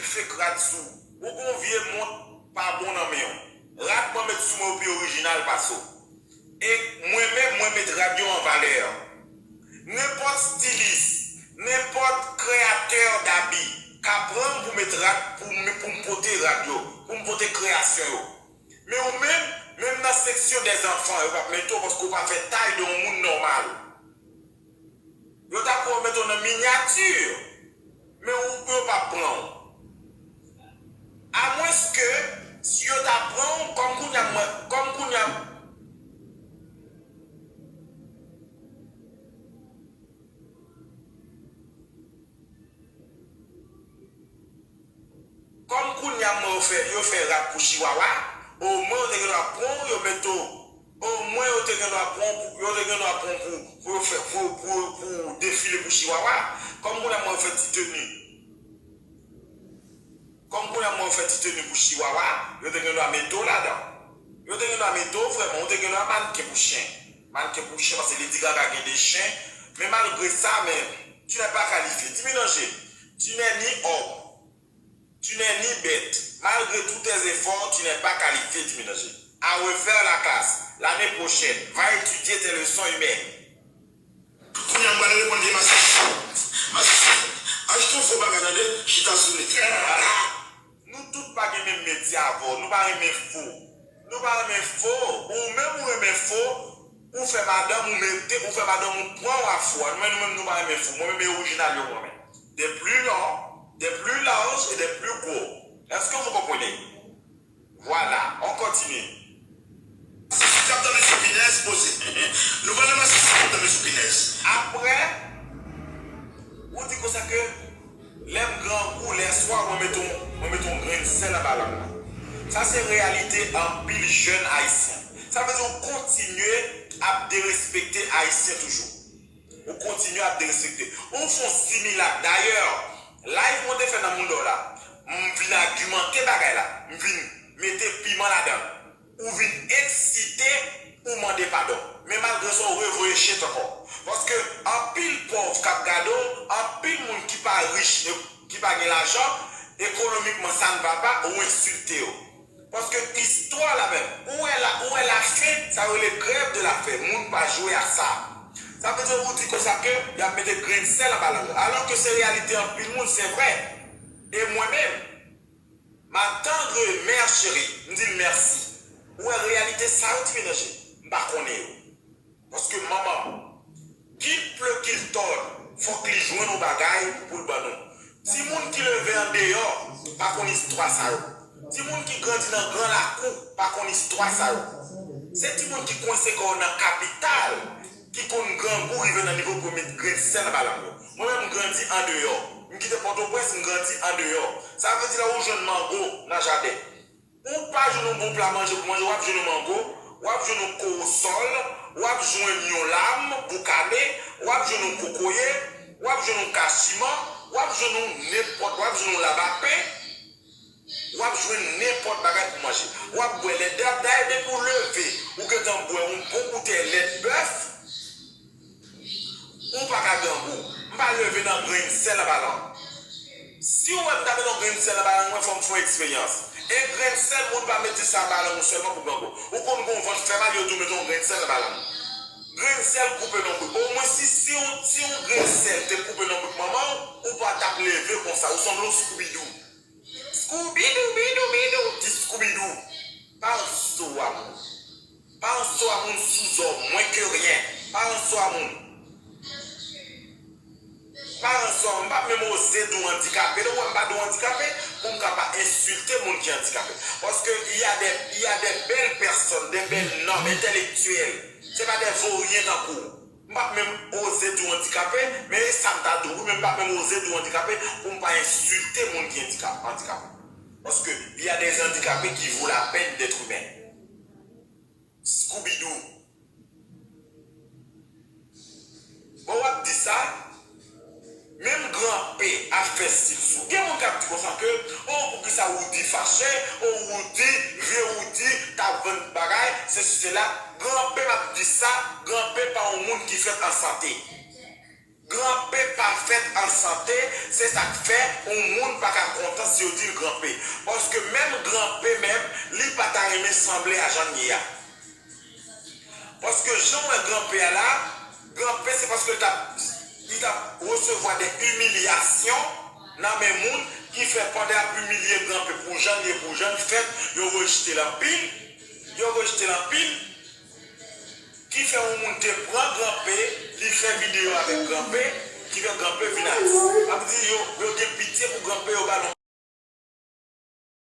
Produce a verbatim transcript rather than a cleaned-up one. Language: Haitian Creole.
fake rad sou ou. Ou gon vye mont pa bon nan men w. Rad mwen met sou mwen yo pi orijinal pase w. E mwen menm, mwen met rad yo an valè. Nenpòt stilis, nenpòt kreyatè dabi ka pran m pou met rad, pou m, pou m pote rad yo, pou m pote kreyasyon yo. Men ou menm, menm nan seksyon dèzanfan, yo p ap mete w paske w pa fè tay de yon moun nòmal. Yo ta pou mete w nan minyati, men ou, yo p ap pran w. Amwenske si yo ta pran w, kòm kounye a mwen, kòm kounye a, kòm kounye a mwen yo fè, yo fè rad pou chiwawa, omwen yo te gen dwa pran w, yo mete w, omwen yo te gen dwa pran w pou, yo te gen dwa pran w pou, pou yo fè, pou, pou, pou defile pou chiwawa, kòm kounye a mwen yo fè ti teni. Kòm kounye a mwen yo fè ti teni pou chiwawa, yo te gen dwa mete w ladan. Yo te gen dwa mete w vrèman, ou te gen dwa manken pou chen. Manken pou chen, paske Lady Gaga gen de chen. Men malgre sa, men, tu n'es pas qualifié. Di mélanger. Tu n'es ni homme. Tu n'es ni bête. Malgré tous tes efforts, tu n'es pas qualifié, di mélanger. À refaire la classe. L'année prochaine, va étudier tes leçons humaines. Kounye a m pral reponn vye masisi. Masisi, achte yon fo bagay tande, chita sou li. Nou tout pa gen menm metye avè w, nou pa renmen fo. Nou pa renmen fo, ou menm ou renmen fo, ou fè madanm ou mete, ou fè madanm ou pran w a fo a, nou menm nou menm nou pa renmen fo. Mwen menm e orijinal yo mwen menm. Des plus longs, des plus larges et des plus gros. Est-ce que vous comprenez? Voilà, on continue. Masisi k ap tann sou pinèz, poze. Nou pral nan masisi k ap tann sou pinèz. Apre, ou di konsa ke lè m grangou, lè swa, mwen mete yon, mwen mete yon grenn sèl anba lang mwen. Sa se reyalite anpil jèn ayisyen. Sa vle di ou kontinye ap derespekte ayisyen toujou. Ou kontinye ap derespekte. Ou fè yon similak. Dayè, live mwen te fè nan Mundo la, m vin agimante bagay la. M vin mete piman ladan l. Ou vin eksite, ou mande padon. Men malgre sa, ou revoye chet ankò. Paske anpil pòv k ap gade w, anpil moun ki pa rich e ki pa gen lajan, ekonomikman, ça ne va pas, ou ensilte yo. Paske istwa la menm, ou wè la, ou wè lafen, sa yo rele grève de la faim, moun pa jwe ak sa. Sa vle di ou di konsa ke y ap mete grenn sèl anba lang ou. Alò ke se reyalite anpil moun, se vre. E mwen menm, ma tendre mère chérie, m di l mèsi. Ou wè reyalite sa yo ti melanje, m pa konnen yo. Paske manman m, qu'il pleut qu'il tonne, fòk li jwenn yon bagay pou l ban nou. Timoun ki leve andeyò pa konn istwa sa yo. Timoun ki grandi nan gran lakou pa konn istwa sa yo. Se timoun ki kwense kò yo nan kapital ki konn grangou rive nan nivo pou yo met grenn sèl anba lang yo. Mwen menm, m grandi andeyò. M kite Pòtoprens, m grandi andeyò. Sa vle di lè ou jwenn mango nan jaden, ou pa jwenn yon bon pla manje pou manje, w ap jwenn yon mango, w ap jwenn yon kowosòl, w ap jwenn yon lam boukane, w ap jwenn yon kokoye, w ap jwenn yon kachiman, w ap jwenn yon nenpòt, w ap jwenn yon labapen, w ap jwenn nenpòt bagay pou manje. W ap bwè lèt. Dayè, depi w leve, ou gentan bwè yon bon boutèy lèt bèf, ou pa ka grangou. M pa leve nan grenn sèl anba lang. Si w wè m ta met yon grenn sèl anba lang mwen, fò m fè yon eksperyans. E grenn sèl, moun pa mete sa anba lang ou sèlman pou grangou. Ou konn gon vant fè mal, yo di w mete yon grenn sèl anba lang ou. Grenn sèl koupe lonbrik. Omwen si, si yon, si yon grenn sèl te koupe lonbrik manman w, ou pa t ap leve konsa. Ou sanble yon Scooby-Doo. Scooby-Doo, bidou, bidou, ti Scooby-Doo. Pa yon so a moun. Pa yon so a moun sou zò, mwen ke ryen. Pa yon so a moun. Pa yon so a moun. M p ap menm oze di w andikape. Lè w wè m pa di w andikape, pou m ka pa ensilte moun ki andikape. Paske il y a des, il y a des belles personnes, des belles noms intellectuels. Se pa de voryen tankou w. M p ap menm oze di w andikape, men e sa m ta di w wi, men m p ap menm oze di w andikape pou m pa ensilte moun ki andika-, andikape. Paske il y a des handicapés qui vaut la peine d'être humains. Scooby-Doo. Bon, w ap di sa, menm Gran P ap fè stil sou. Gen moun k ap di konsa ke, o, poukisa Roody fache, o, Roody, vye Roody, t ap vann bagay, sesi sela. Gran P m ap di sa, Gran P pa yon moun ki fèt an sante. Granpe pa fèt an sante, se sa k fè yon moun pa ka kontan si yo di l granpe. Paske menm granpe menm, li pa ta renmen sanble a jan l ye a. Paske jan w wè granpe a la, granpe se paske l t ap, li t ap resevwa de imilyasyon nan men moun ki fè pandan y ap imilye granpe pou jan l ye, pou jan l fèt, yo rejte l anpil, yo rejte l anpil. Ki fè yon moun te pran granpe, li fè videyo avèk granpe, ki fè granpe vin atis. Ap di yo, yo gen pitye pou granpe, yo ba l yon